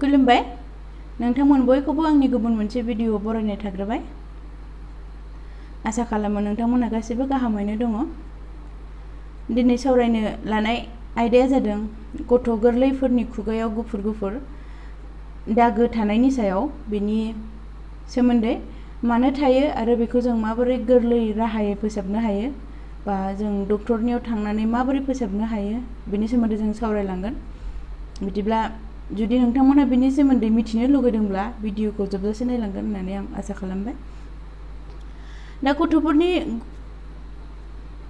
खुलुमबाय नोंथांमोन बयखौबो आंनि गुबुन मोनसे भिडिअ बरायनाय थाग्रोबाय। आसा खालामो नोंथांमोना गासिबो गाहामैनो दङ। दिनै सावरायनो लानाय आयदाया जादों गथ' गोरलैफोरनि खुगायाव गुफुर गुफुर दागो थानायनि सायाव। बेनि सोमोन्दै मानो थायो आरो बेखौ जों माबोरै गोरलै राहायै फोसाबनो हायो बा जों डक्टरनियाव थांनानै माबोरै फोसाबनो हायो बेनि सोमोन्दै जों सावरायलांगोन। बिदिब्ला जुदि नोंथांमोना बेनि सोमोन्दै मिथिनो लुगैदोंब्ला भिडिअखौ जोबजासे नायलांगोन होननानै आं आसा खालामबाय। दा गथ'फोरनि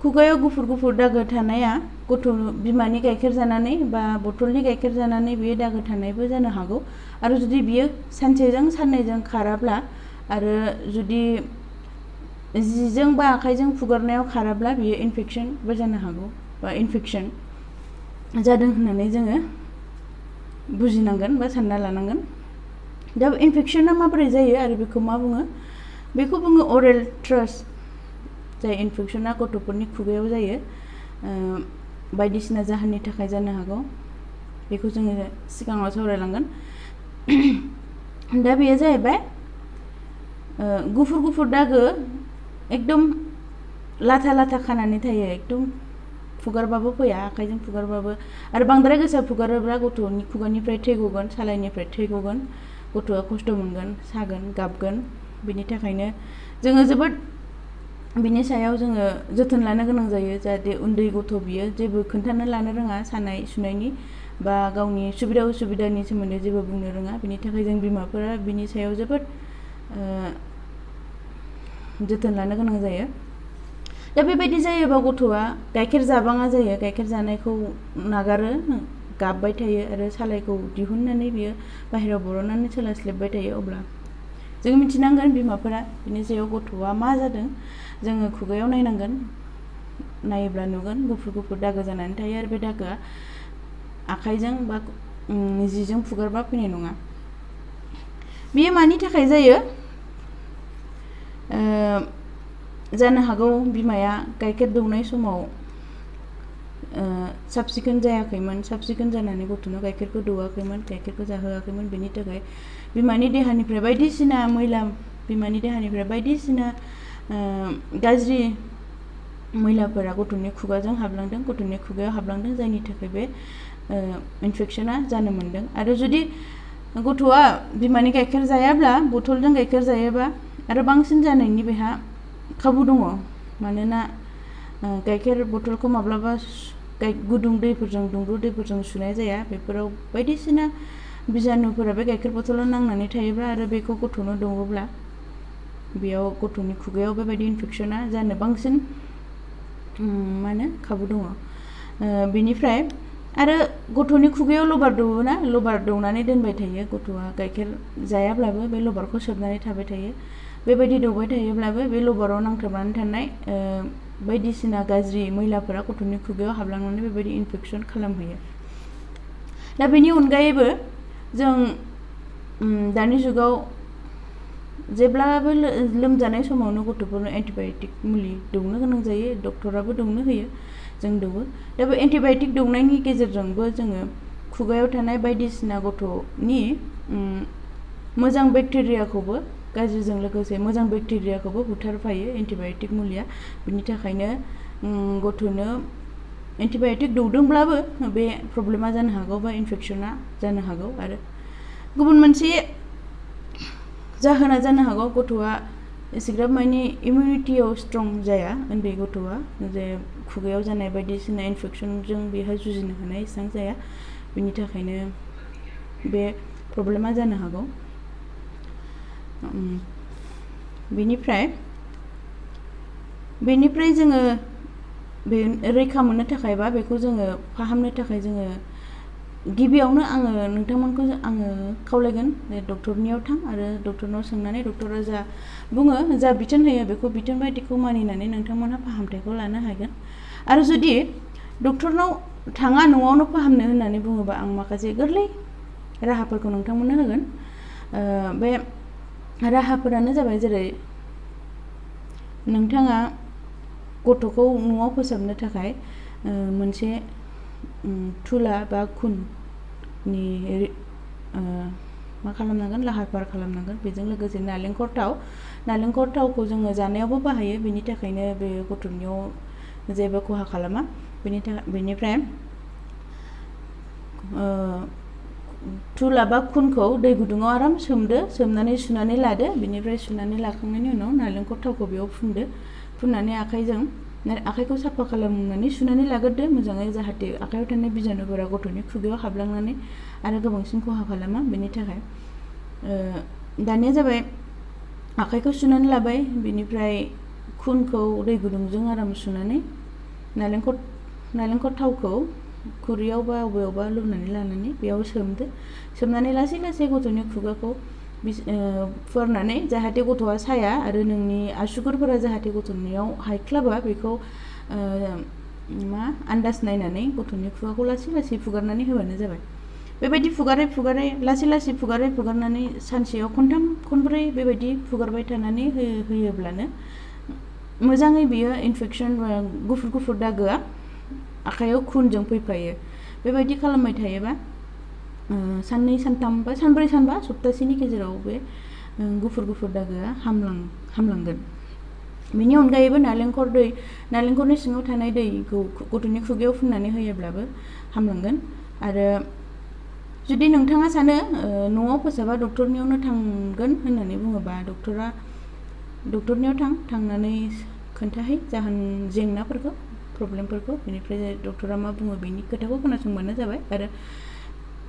खुगायाव गुफुर गुफुर दागो थानाया गथ' बिमानि गाइखेर जानानै बा बथलनि गाइखेर जानानै बेयो दागो थानायबो जानो हागौ। आरो जुदि बियो सानसेजों साननैजों खाराब्ला आरो जुदि जिजों बा आखाइजों फुगारनायाव खाराब्ला बियो इनफेक्शनबो जानो हागौ बा इनफेक्शन जादों होननानै जोङो बुजिनांगोन बा सानना लानांगोन। दा इनफेक्शना माबोरै जायो आरो बेखौ मा बुङो? बेखौ बुङो अरेल थ्रश। जाय इनफेक्शना गथ'फोरनि खुगायाव जायो, बायदिसिना जाहोननि थाखाय जानो हागौ। बेखौ जोङो सिगाङाव सावरायलांगोन। दा बेयो जाहैबाय गुफुर गुफुर दागो एकदम लाथा लाथा खानानै थायो। एकदम फुगारबाबो फैया, आखाइजों फुगारबाबो। आरो बांद्राय गोसा फुगारोब्ला गथ'नि खुगानिफ्राय थै गगोन, सालाइनिफ्राय थै गगोन, गथ'आ खस्थ' मोनगोन, सागोन, गाबगोन। बिनि थाखायनो जोङो जोबोद बिनि सायाव जोङो जोथोन लानो गोनां जायो, जाहाथे उन्दै गथ' बियो जेबो खोन्थानो लानो रोङा सानाय सुनायनि बा गावनि सुबिदा उसुबिदानि सोमोन्दै जेबो बुंनो रोङा। बिनि थाखाय जों बिमाफोरा बिनि सायाव जोबोद जोथोन लानो गोनां जायो। दा बेबायदि जायोबा गथ'आ गाइखेर जाबाङा जायो, गाइखेर जानायखौ नागारो, गाबबाय थायो आरो सालाइखौ दिहुननानै बियो बाहेरायाव बरननानै सोलास्लिबबाय थायो। अब्ला जों मिथिनांगोन बिमाफोरा बिनि सायाव गथ'आ मा जादों। जोङो खुगायाव नायनांगोन, नायोब्ला नुगोन गुफुर गुफुर दागो जानानै थायो आरो बे दागोआ आखाइजों बा जिजों फुगारबा फैनाय नङा। बेयो मानि थाखाय जायो? जानो हागौ बिमाया गाइखेर दौनाय समाव साब सिखोन जायाखैमोन, साब सिखोन जानानै गथ'नो गाइखेरखौ दौवाखैमोन, गाइखेरखौ जाहोआखैमोन। बेनि थाखाय बिमानि देहानिफ्राय बायदिसिना मैला, बिमानि देहानिफ्राय बायदिसिना गाज्रि मैलाफोरा गथ'नि खुगाजों हाबलांदों, गथ'नि खुगायाव हाबलांदों, जायनि थाखाय बे इनफेक्शना जानो मोनदों। आरो जुदि गथ'आ बिमानि गाइखेर जायाब्ला, बथलजों गाइखेर जायोबा आरो बांसिन जानायनि बेहा खाबु दङ। मानोना गाइखेर बथलखौ माब्लाबा गुदुं दैफोरजों, दुंब्रुद दैफोरजों सुनाय जाया। बेफोराव बायदिसिना बिजानुफोरा बे गाइखेर बथलाव नांनानै थायोब्ला आरो बेखौ गथ'नो दौवोब्ला बेयाव गथ'नि खुगायाव बेबायदि इनफेक्शना जानो बांसिन खाबु दङ। बेनिफ्राय आरो गथ'नि खुगायाव लबार दौवोना, लबार दौनानै दोनबाय थायो गथ'आ गाइखेर जायाब्लाबो बे लबारखौ सोबनानै थाबाय थायो। बेबायदि दौबाय थायोब्लाबो बे लबाराव नांथाबनानै थानाय बायदिसिना गाज्रि मैलाफोरा गथ'नि खुगायाव हाबलांनानै बेबायदि इनफेक्शन खालामहैयो। दा बेनि अनगायैबो जों दानि जुगाव जेब्लाबो लोमजानाय समावनो गथ'फोरनो एन्टिबाय'टिक मुलि दौनो गोनां जायो। डक्टराबो दौनो होयो, जों दौवो। दा बे एन्टिबाय'टिक दौनायनि गेजेरजोंबो जोङो खुगायाव थानाय बायदिसिना गथ'नि मोजां बेक्टेरियाखौबो, गाज्रिजों लोगोसे मोजां बेक्टेरियाखौबो बुथारफायो एन्टिबाय'टिक मुलिया। बिनि थाखायनो गथ'नो एन्टिबाय'टिक दौदोंब्लाबो बे प्रब्लेमा जानो हागौ बा इनफेक्शना जानो हागौ। आरो गुबुन मोनसे जाहोना जानो हागौ गथ'आ एसेग्राब मानि इमिउनिटियाव स्ट्रं जाया। उन्दै गथ'आ जे खुगायाव जानाय बायदिसिना इनफेक्शनजों बेहा जुजिनो हानाय एसेबां जाया। बिनि थाखायनो बे प्रब्लेमा जानो हागौ। बेनिफ्राय जोङो बे रैखा मोननो थाखाय बा बेखौ जोङो फाहामनो थाखाय जोङो गिबियावनो नोंथांमोनखौ आङो खावलायगोन जे डक्टरनियाव थां आरो डक्टरनाव सोंनानै डक्टरा जा बुङो, जा बिथोन होयो, बेखौ बिथोन बायदिखौ मानिनानै नोंथांमोनहा फाहामथायखौ लानो हागोन। आरो जुदि डक्टरनाव थाङा, न'आवनो फाहामनो होननानै बुङोबा आं माखासे गोरलै राहाफोरखौ नोंथांमोननो होगोन। बे राहाफोरानो जाबाय, जेरै नोंथाङा गथ'खौ न'आव फोसाबनो थाखाय मोनसे थुला बा खुननि मा खालामनांगोन लाहार फाहार खालामनांगोन बेजों लोगोसे नालेंखर थावखौ जोङो जानायावबो बाहायो बेनि थाखायनो बे गथ'नियाव जेबो खहा खालामा बेनिफ्राय थुला बा खुनखौ दै गुदुङाव आराम सोमनानै सुनानै लादो बेनिफ्राय सुनानै लाखांनायनि उनाव नालेंखर थावखौ बेयाव फुननानै आखाइखौ साफा खालामनानै सुनानै लाग्रोदो मोजाङै जाहाथे आखाइयाव थानाय बिजानुफोरा गथ'नि खुगायाव हाबलांनानै आरो गोबांसिन खहा खालामा बेनि थाखाय दानिया जाबाय आखाइखौ सुनानै लाबाय बेनिफ्राय खुनखौ दै गुदुंजों आराम सुनानै नालेंखर थावखौ खुरैयाव बा अबेयावबा लुनानै लानानै बेयाव सोमनानै लासै लासै गथ'नि खुगाखौ फुवारनानै जाहाथे गथ'आ साया आरो नोंनि आसुगुरफोरा जाहाथे गथ'नियाव हायख्लाबा बेखौ आन्दाज नायनानै गथ'नि खुगाखौ लासै लासै फुगारनानै होबानो जाबाय बेबायदि फुगारै लासै लासै फुगारनानै सानसेयाव खनथाम खनब्रै बेबायदि फुगारबाय थानानै होयोब्लानो मोजाङै बियो इनफेक्सन गुफुर दागोआ आखाइयाव खुनजों फैफायो बेबायदि खालामबाय थायोबा साननै सानथाम बा सानब्रै सानबा सप्तासेनि गेजेराव बे गुफुर दागोआ हामलांगोन बेनि अनगायैबो नालेंखरनि सिङाव थानाय दैखौ गथ'नि खुगायाव फुननानै होयोब्लाबो हामलांगोन आरो जुदि नोंथाङा सानो न'आव फोसाबा डक्टरनियावनो थांगोन होननानै बुङोबा डक्टरनियाव थांनानै खोन्थाहै जाहोन जेंनाफोरखौ प्रब्लेमफोरखौ बेनिफ्राय डक्टरा मा बुङो बेनि खोथाखौ खोनासंबानो जाबाय आरो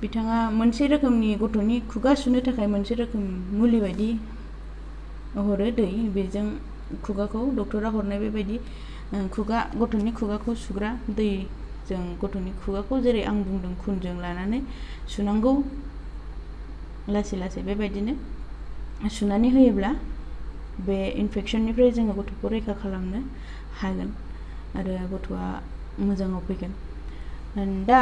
बिथाङा मोनसे रोखोमनि गथ'नि खुगा सुनो थाखाय मोनसे रोखोम मुलि बायदि हरो दै बेजों खुगाखौ डक्टरा हरनाय बेबायदि गथ'नि खुगाखौ सुग्रा दैजों गथ'नि खुगाखौ जेरै आं बुंदों खुनजों लानानै सुनांगौ लासै लासै बेबायदिनो सुनानै होयोब्ला बे इनफेक्सननिफ्राय जोङो गथ'खौ रैखा खालामनो हागोन आरो गथ'आ मोजाङाव फैगोन दा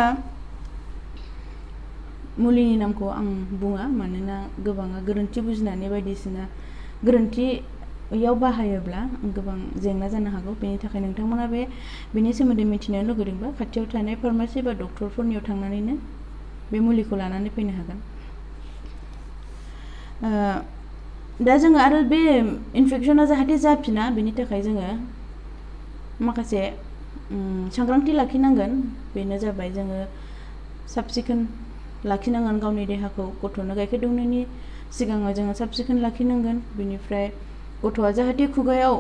मुलिनि नामखौ आं बुङा मानोना गोबाङा गोरोन्थि बुजिनानै बायदिसिना गोरोन्थियाव बाहायोब्ला गोबां जेंना जानो हागौ बेनि थाखाय नोंथांमोना बेनि सोमोन्दै मिथिनो लुगैदोंबा खाथियाव थानाय फार्मासि बा डक्टरफोरनियाव थांनानैनो बे मुलिखौ लानानै फैनो हागोन दा जोङो आरो बे इनफेक्सना जाहाथे जाफिना बेनि थाखाय जोङो माखासे सांग्रांथि लाखिनांगोन बेनो जाबाय जोङो साब सिखोन लाखिनांगोन गावनि देहाखौ गथ'नो गाइखेर दौनायनि सिगाङाव जोङो साब सिखोन लाखिनांगोन बेनिफ्राय गथ'आ जाहाथे खुगायाव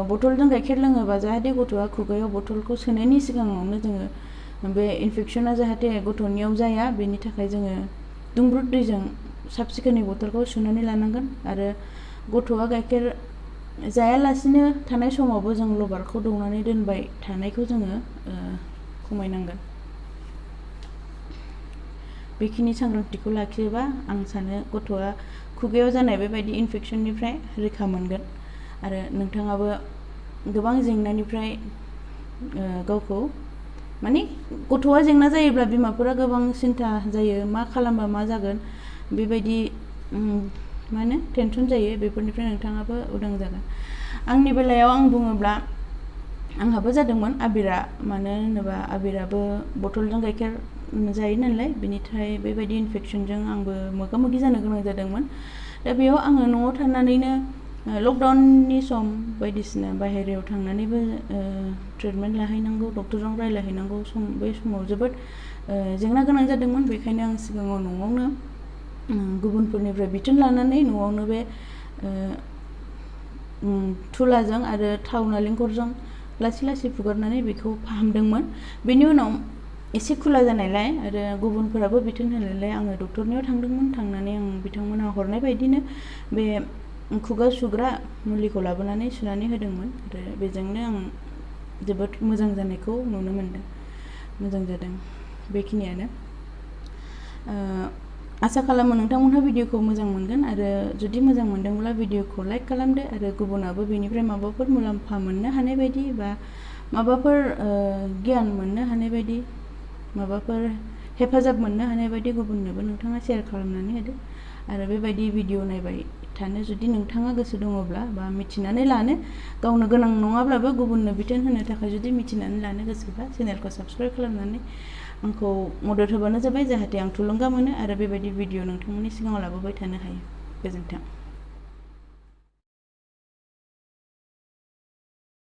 बथलजों गाइखेर लोङोबा जाहाथे गथ'आ खुगायाव बथलखौ सोनायनि सिगाङावनो जोङो बे इनफेक्सना जाहाथे गथ'नियाव जाया बेनि थाखाय जोङो दुंब्रुद दैजों साब सिखोनै बथलखौ सुनानै लानांगोन आरो गथ'आ गाइखेर जायालासिनो थानाय समावबो जों लबारखौ दौनानै दोनबाय थानायखौ जोङो खमायनांगोन बेखिनि सांग्रांथिखौ लाखियोबा आं सानो गथ'आ खुगायाव जानाय बेबायदि इनफेक्सननिफ्राय रैखा मोनगोन आरो नोंथाङाबो गोबां जेंनानिफ्राय गावखौ माने गथ'आ जेंना जायोब्ला बिमाफोरा गोबां सिन्था जायो मा खालामबा मा जागोन बेबायदि टेनसन जायो बेफोरनिफ्राय नोंथाङाबो उदां जागोन आंनि बेलायाव आं बुङोब्ला आंहाबो जादोंमोन आबिरा मानो होनोबा आबिराबो बथलजों गाइखेर जायो नालाय बेनिफ्राय बेबायदि इनफेक्सनजों आंबो मोगा मोगि जानो गोनां जादोंमोन दा बेयाव आङो न'आव थानानैनो लकडाउननि सम बायदिसिना बाहेरायाव थांनानैबो ट्रिटमेन्ट लाहैनांगौ डक्टरजों रायलायहैनांगौ बै समाव जोबोद जेंना गोनां जादोंमोन बेखायनो आं सिगाङाव न'आवनो गुबुनफोरनिफ्राय बिथोन लानानै न'आवनो बे थुलाजों आरो थाव नालेंखरजों लासै लासै फुगारनानै बेखौ फाहामदोंमोन बेनि उनाव एसे खुला जानायलाय आरो गुबुनफोराबो बिथोन होनायलाय आङो डक्टरनियाव थांदोंमोन थांनानै आं बिथांमोनहा हरनाय बायदिनो बे खुगा सुग्रा मुलिखौ लाबोनानै सुनानै होदोंमोन आरो बेजोंनो आं जोबोद मोजां जानायखौ नुनो मोनदों मोजां जादों बेखिनियानो आसा खालामो नोंथांमोनहा भिडिअखौ मोजां मोनगोन आरो जुदि मोजां मोनदोंब्ला भिडिअखौ लाइक खालामदो आरो गुबुनाबो बेनिफ्राय माबाफोर मुलाम्फा मोननो हानाय बायदि बा माबाफोर गियान मोननो हानाय बायदि माबाफोर हेफाजाब मोननो हानाय बायदि गुबुननोबो नोंथाङा शेयार खालामनानै होदो आरो बेबायदि भिडिअ नायबाय थानो जुदि नोंथाङा गोसो दङब्ला बा मिथिनानै लानो गावनो गोनां नङाब्लाबो गुबुननो बिथोन होनो थाखाय जुदि मिथिनानै लानो गोसोब्ला चेनेलखौ साबस्क्राइब खालामनानै आंखौ मदद होबानो जाबाय जाहाथे आं थुलुंगा मोनो आरो बेबायदि भिडिअ नोंथांमोननि सिगाङाव लाबोबाय थानो हायो। गोजोन्थों।